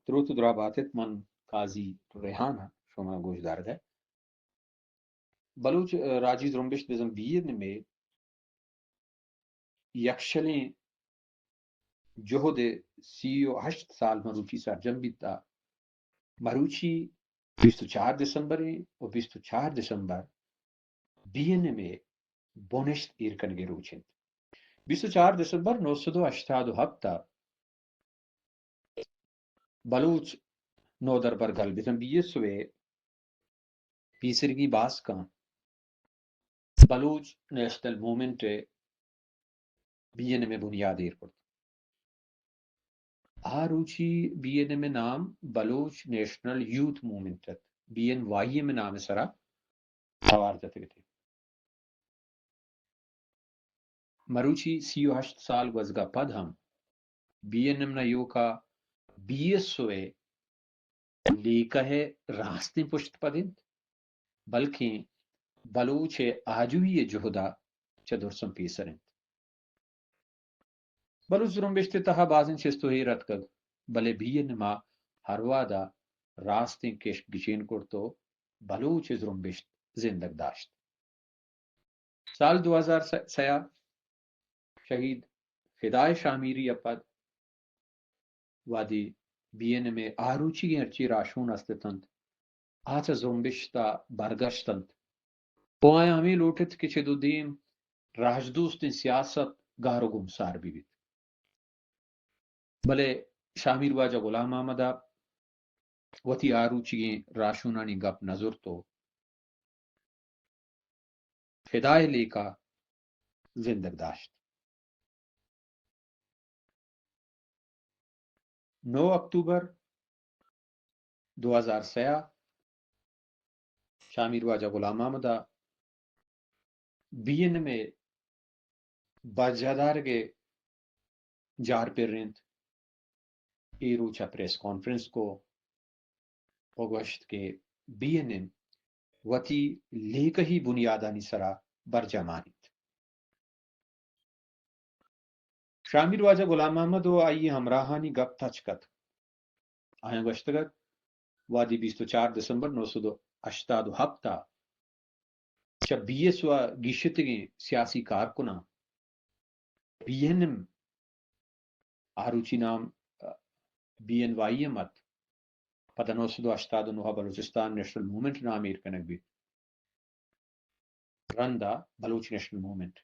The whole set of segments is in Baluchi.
دروت ءُ درابات ات، من قاضی ریحان آں، شما گوشدارگ ءَ۔ بلوچ، ءَ، راجی زرمبشت بزاں بی این ایم ءِ یکشلیں جہد ءِ سی ءُ ہشت سال مروچی سرجم بیت ءَ مروچی بیست ءُ چار دسمبر ءَ ءُ بیست ءُ چار دسمبر بی این ایم ءِ بنشت ایر کنگ ءِ روچ اِنت۔ بیست ءُ چار دسمبر نو سد ءُ ہشتاد ءُ ہپت ءَ بلوچ نودربر گل بزاں بی ایس او ءِ پیسرگی باسکاں بلوچ نیشنل موومنٹ ءِ بی این ایم ءِ بنیاد ایر کرت۔ آ روچی بی این ایم ءِ نام بلوچ نیشنل یوتھ موومنٹ ات، بی این وائی ایم ءِ نام ءِ سرا توار جتگ ات۔ مروچی سی ءُ ہشت سال گوزگ ءَ پد ہم بی این ایم نا ایوکا بی ایس او ءِ لیکہ ءِ راستیں پشت پد اِنت، بلکیں بلوچ ءِ آجوئی ءِ جہد ءَ چہ درساں پیسر اِنت۔ بلوچ زرمبشت ءِ تہا بازیں چست ءُ ایر اتکگ، بلے بی این ایم ءَ ہر وہد ءَ راستیں کشک گچین کرت ءُ بلوچ ءِ زرمبشت زندگ داشت۔ سال دو ہزار سئے ءَ شہید فدائے شامیری ءَ پد وہدے بی این ایم ءِ آ روچیگیں ہرچی راہشون است اتنت، آ چہ زرمبشت ءَ برگشت انت ءُ آیاں ہمے لوٹ ات کہ چد ءُ دیم راجدوستیں سیاست گار ءُ گمسار بہ بیت۔ بلے شاہ میر واجہ غلام محمد ءَ وتی آ روچیگیں راہشونانی گپ نہ زرت ءُ فدائے لیکہ زندگ داشت۔ نو اکتوبر دو ہزار سئے ءَ شاہ میر واجہ غلام محمد ءَ بی این ایم ءِ برجاہ دارگ ءِ جار پرینت۔ اے روچ ءَ پریس کانفرنس کو ءُ گوشت کہ بی این ایم وتی لیکہی بنیادانی سرا برجاہ مانیت۔ شاہ میر واجہ غلام محمد ءُ آئی ءِ ہمراہانی گپ تچک ات۔ آیاں گوشتگ ات، وہدے بیست ءُ چار دسمبر نو سد ءُ ہشتاد ءُ ہپت ءَ چہ بی ایس او ءَ گیشتگیں سیاسی کارکناں بی این ایم، آ روچی نام، ءَ، بی این وائی ایم ات، پدا نو سد ءُ ہشتاد ءُ نو ءَ بلوچستان نیشنل موومنٹ نام ایر کنگ بیت۔ رندا بلوچ نیشنل موومنٹ۔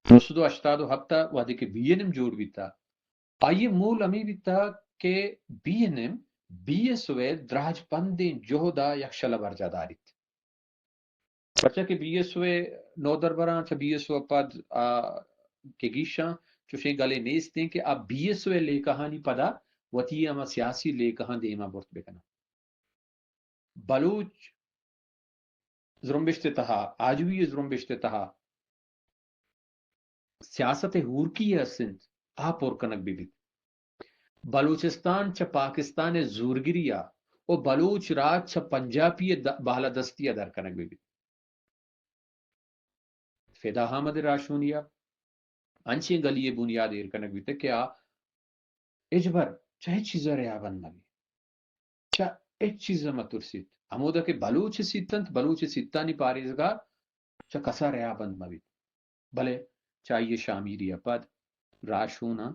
نو سد ءُ ہشتاد ءُ ہپت ءَ وہدے کہ بی این ایم جوڑ بیتا، آئی ءِ مول ہمے بیتا کہ B N M B S O ءِ دراج پندیں جہد ءَ یکشل ءَ برجاہ داریت۔ پرچا کہ بی ایس او ءِ نودربراں چہ بی ایس او ءَ پد، آ، کہ گیشاں چوشیں گلے نیست ایں کہ آ بی ایس او ءِ لیکہانی پدا وتی ہما سیاسی لیکہاں دیما برت بکناں۔ بلوچ زرمبشت ءِ تہا، آجوئی ءِ زرمبشت ءِ تہا سیاست ءِ ہورکی است انت، آ پر کنگ بہ بیت۔ بلوچستان چہ پاکستان ءِ زورگری ءَ ءُ بلوچ راج چہ پنجابی ءِ د-، بالادستی ءَ در کنگ بہ بیت۔ فدا احمد ءِ راہشونی ءَ انچیں گلی ءِ بنیاد ایر کنگ بیتگ کہ آ ہچبر چہ ہچ چیز ءَ رہابند مہ بیت، چہ ہچ چیز ءَ مہ ترسیت۔ ہمودا کہ بلوچ سیت انت، بلوچ سیتانی پاریزگار چہ کس ءَ رہابند مہ بیت۔ بلے چہ آئی ءِ شاہ میری ءَ پد راہشوناں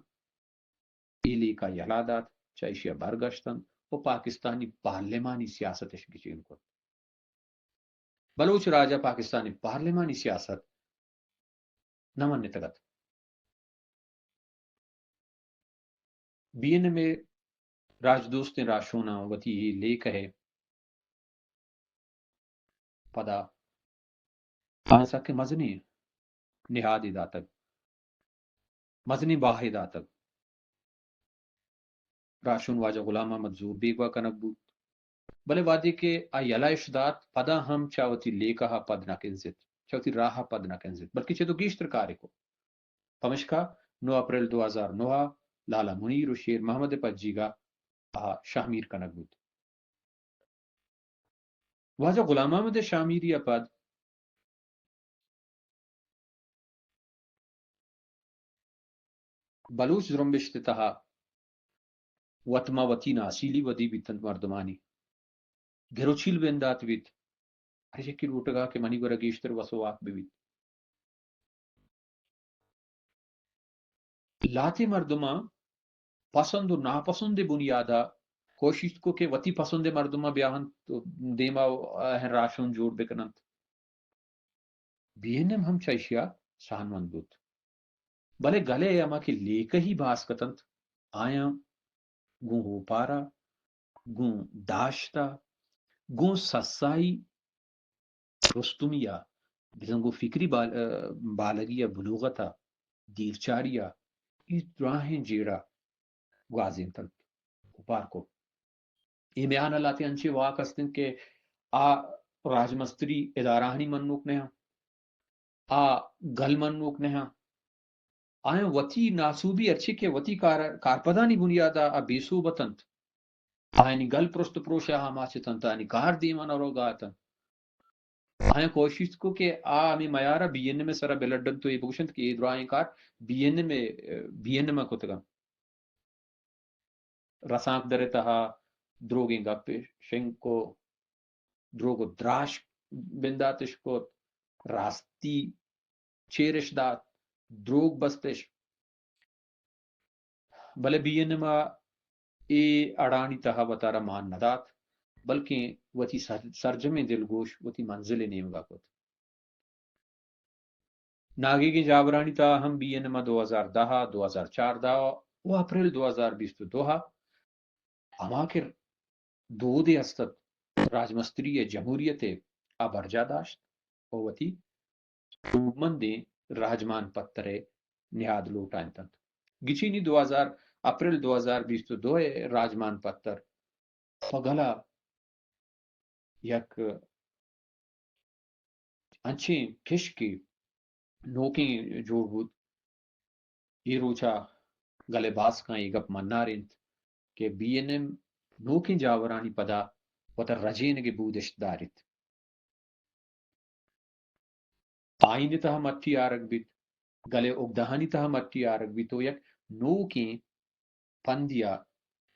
اے لیکہ یلہ دات، چہ ایشی ءَ برگشت انت ءُ پاکستانی پارلیمانی سیاست اش گچین کت۔ بلوچ راج ءَ پاکستانی پارلیمانی سیاست نہ منتگ ات۔ بی این ایم ءِ راجدوستیں راہشوناں وتی اے لیکہ ءِ پدا آ سکیں مزنیں نہادے داتگ، مزنیں باہے داتگ۔ راہشون واجہ غلام محمد زور بیگواہ کنگ بوت، بلے وہدے کہ آ یلہ اش دات، پدا ہم چہ وتی لیکہ ءَ پد نہ کنزت، چہ وتی راہ ءَ پد نہ کنزت، بلکہ چہ تو گیشتر کارے کت۔ پمشکا نو اپریل دو ہزار نو ءَ لالا منیر ءُ شیر محمد ءِ پجیگ ءَ آ شاہ میر کنگ بوت۔ واجہ غلام محمد ءِ شاہ میری ءَ پد بلوچ زرمبشت ءِ تہا وت ما وتی ناسیلی ودی بیتنت مردمانی۔ گروچیل بندات بیت۔ ہر یکی لوٹگا کہ منی گورا گیشتر وس و واک ببیت۔ لہتے مردماں پسند و ناپسند بنیادا کوشست کو کہ وتی پسند مردماں بیاہنت و دیما آہن راشون جوڑ بکننت۔ بی این ایم ہم چہ ایشیا ساہنمند بوت۔ بلے گلے ہما کہ لیکہی باز کتنت، آیاں گوں اوپارا، گوں داشتا، گوں سسائی رستمی ء بزاں گوں فکری بال-، ء، بالگی ء بلوغت ء دیرچاری ء اے دراہیں جیڑہ گوازینتنت، اوپار کت۔ اے میان ء لہتے انچیں واک است انت کہ آ راجمستری ادارہانی منوک نہ انت، آ گل منوک نہ انت، آیاں وتی ناسوبی ہرچی کہ وتی کار-، کارپدانی بنیاد ء آ بے سوب اتنت۔ آیانی گل پرست پروش ء آماچ اتنت، آیانی کار دیما نہ روگا اتنت۔ آیاں کوشست کو کہ آ ہمے میار ء بی این ایم ء سرا بلڈنت و اے بگوشنت کہ اے دراہیں کار بی این ایم ء، بی این ایم ء کتگ انت۔ رسانکدر ء تہا دروگیں گپ شنگ کو، دروگ و دراش بنداتش کت، راستی چیرش دات، دروگ بستش۔ بلے بی این ایم ء اے اڑانی تہا وتارا مان نہ دات، بلکیں وتی سر-، سرجمیں دلگوش وتی منزل ء نیمگا کت۔ ناگیگیں جاورانی تہا ہم بی این ایم ء دو ہزار دہ ء، دو ہزار چاردہ ء و اپریل دو ہزار بیست و دو ء ہما کہ دودے است ات، راجمستری ء جمہوریت ء آ برجاہ داشت و وتی سوبمندیں راجمان پتر ء نہاد لوٹائینت انت۔ گچینی دو ہزار، اپریل دو ہزار بیست و دو ء راجمان پتر پہ گل ء یک انچیں کشکے نوکیں جوڑ بوت۔ اے روچ ء گل ء باسکاں اے گپ منار انت کہ بی این ایم نوکیں جاورانی پدا وتا رجینگ ء بودشت داریت۔ آئین ء تہا مٹی آرگ بیت، گل ء اگدہانی تہا مٹی آرگ بیت و یک نوکیں پندیا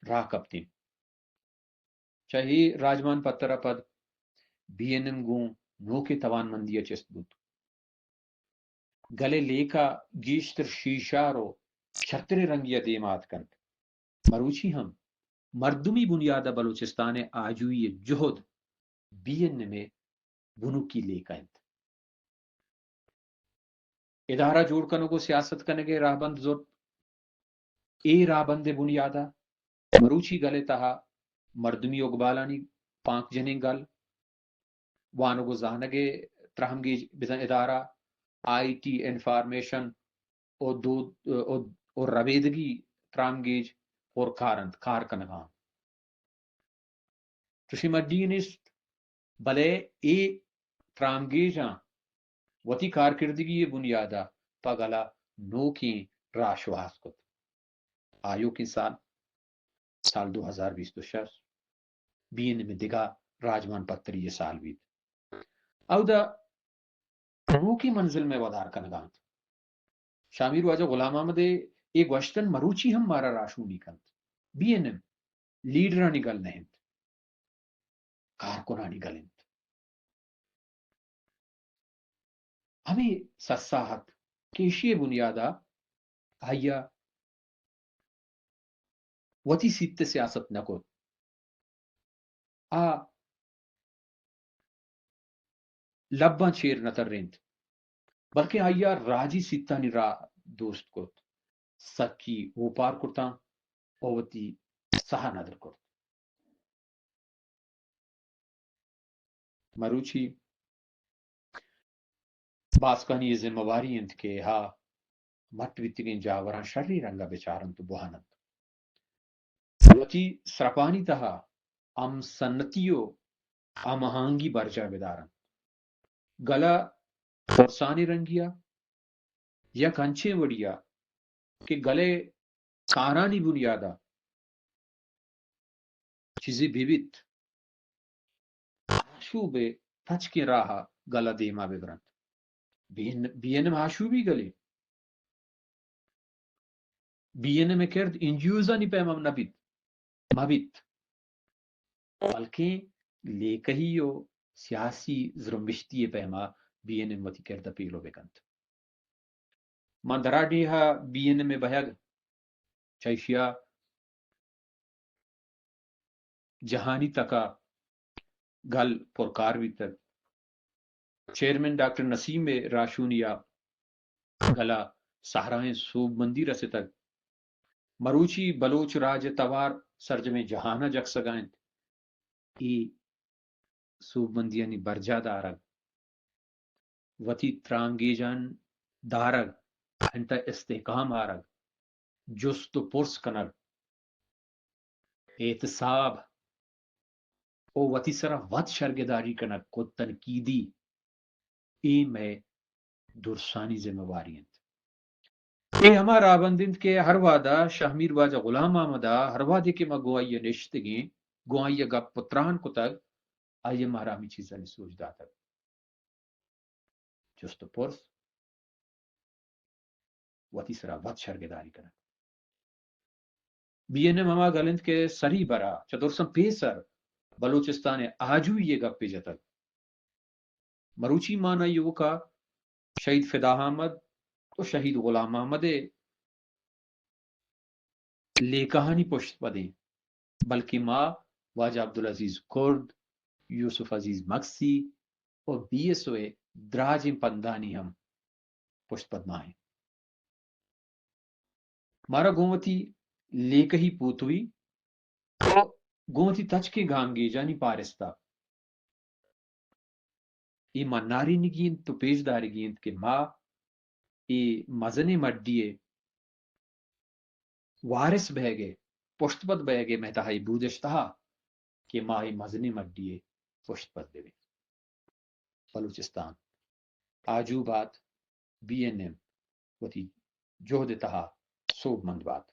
راہ کپتیں۔ چہ اے راجمان پتر ء پد بی این ایم گوں نوکیں توانمندی ء چست بوت۔ گل ء لیکہ گیشتر شیشار و شرتریں رنگی ء دیما اتکنت۔ مروچی ہم مردمی بنیاد ء بلوچستان ء آجوئی ء جہد بی این ایم ء بنکی لیکہ انت۔ ادارہ جوڑ کنگ و سیاست کنگ ء راہبند زرت۔ اے راہبند ء بنیاد ء مروچی گل ء تہا مردمی اگبالانی پانک جنیں گل، وانگ و زانگ ء ترہمگیج بزاں ادارہ، آئی ٹی، انفارمیشن و دود و، و ربیدگی ترامگیج پر کار انت، کار کنگا انت۔ چوشیں مڈی نیست، بلے اے ترامگیجاں وتی کارکردگی ء بنیاد ء پہ گل ء نوکیں راہ شوہاز کت۔ آیوکیں سال، سال دو ہزار بیست و شش، بی این ایم ء دگہ راجمان پتری ء سال بیت۔ اودا نوکیں منزل مئے ودار کنگا انت۔ شامیر واجہ غلام محمد ء اے گوشتن مروچی ہم مارا راہشونی کنت۔ بی این ایم لیڈرانی گل نہ انت، کارکنانی گل انت۔ ہمے سسا ات کہ ایشی ء بنیاد ء آئی ء وتی سیت ء سیاست نہ کت۔ آ لباں چیر نہ ترینت، بلکیں آئی ء راجی سیتانی راہ دوست کت، سکی اوپار کرتاں و وتی ساہ ندر کرت۔ مروچی باسکانی اے ذمہ واری انت کہ ہا مٹ بیتگیں جاوراں شری رنگ ء بچارنت و بواننت۔ وتی سرپانی تہا ہم سنتی و ہماہنگی برجاہ بدارنت۔ گل ء پرسانی رنگی ء یک انچیں وڑی ء کہ گل ء کارانی بنیاد ء چیزے بہ بیت، آشوب ء تچکیں راہ ء گل ء دیما بہ برنت۔ B N, B N M آشوبی گلے۔ بی این ایم ء کرد این جی اوزانی پیم ہم نہ بیت۔ مہ بیت، بلکیں لیکہی و سیاسی زرمبشتی ء پیما بی این ایم وتی کرد ء پیلو بہ کنت۔ من درا ڈیہہ ء بی این ایم ء بہگ چہ ایشی ء جہانی تک ء گل پرکار بیتگ۔ چیئرمین ڈاکٹر نسیم ء راہشونی ء گل ء سہرائیں سوبمندی رستگ۔ مروچی بلوچ راج ء توار سرجمیں جہان ء جکسگ ء انت۔ اے سوبمندیانی برجاہ دارگ، وتی ترانگیجاں دارگ، انت ء استحکام آرگ، جست و پرس کنگ، احتساب و وتی سرا وت شرگداری کنگ، خود تنقیدی، اے مئے درسانی ذمہ واری انت۔ اے ہما راہبند انت کہ ہر وہدا شہمیر واجہ غلام محمد ء ہر وہدے کہ ما گوں آئی ء نشتگیں، گوں آئی ء گپ و تران کتگ، آئی ء مارا ہمے چیزانی سوج داتگ۔ جست و پرس، وتی سرا وت شرگداری کنگ۔ بی این ایم ہما گل انت کہ سری برا چہ درساں پیسر بلوچستان ء آجوئی ء گپے جتگ۔ مروچی ما نہ ایوکا شہید فدا احمد و شہید غلام محمد ء لیکہانی پشت پدیں، بلکیں ما واجہ عبدالعزیز کرد، یوسف عزیز مگسی و بی ایس او ء دراجیں پندانی ہم پشت پد نہ ایں۔ مارا گوں وتی لیکہی پوتوی و گوں وتی تچکیں گامگیجانی پارستا اے منارینگی انت و پیش دارگی انت کہ ما اے مزنیں مڈی ء وارث بئیگ ء، پشت پد بئیگ ء مئے تہا اے بودش تہا کہ ما اے مزنیں مڈی ء پشت پد بہ بیں۔ بلوچستان آجو بات، بی این ایم وتی جہد ء تہا سوبمند بات۔